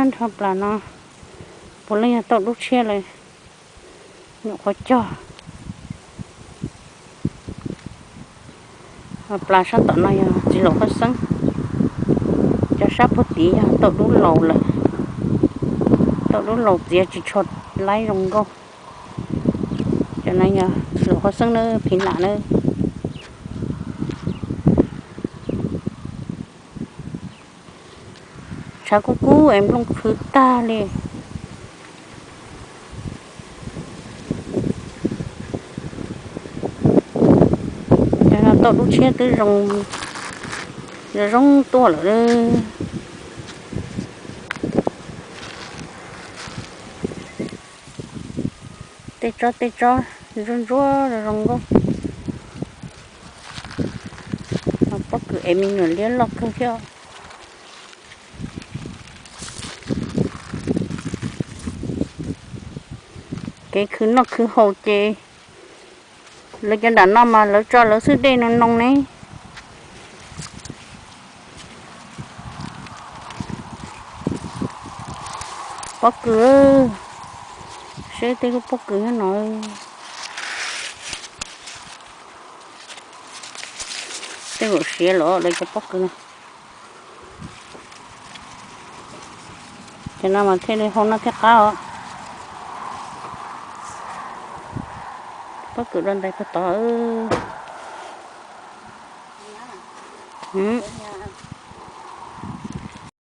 Nrho plas no puav leej yog tauj dub tshiab lawm, nyuam qhuav cog. Plas sab tom no yog txiv laum qhua xeeb, cov sab puag tid yog tauj dub laus lawm, tauj dub laus txiav tsis tshua laib zoo nkauj. Cov no yog txiv laum qhua xeeb nawb, phiv nam nawb. Tshav kub kub es nplooj khwv tag li. Cov no tauj dub tshiab twb zoo, zoo tuaj lawm. Tej tsob tej tsob ntsuab ntsuab zoo nkauj. Pob kws es me nyuam liab loj kawg thiab. Kev khwv noj khwv haus ces lawv cov nram no mas lawv tso lawv xwb, dej no noo ne. Pob kws, seb tej lub pob kws nyob no. Tej zaum siav lawm lawv cov pob kws no. Cov no mas thiaj li hau noj thiaj qab os. Pob kws dua ntais puag tod.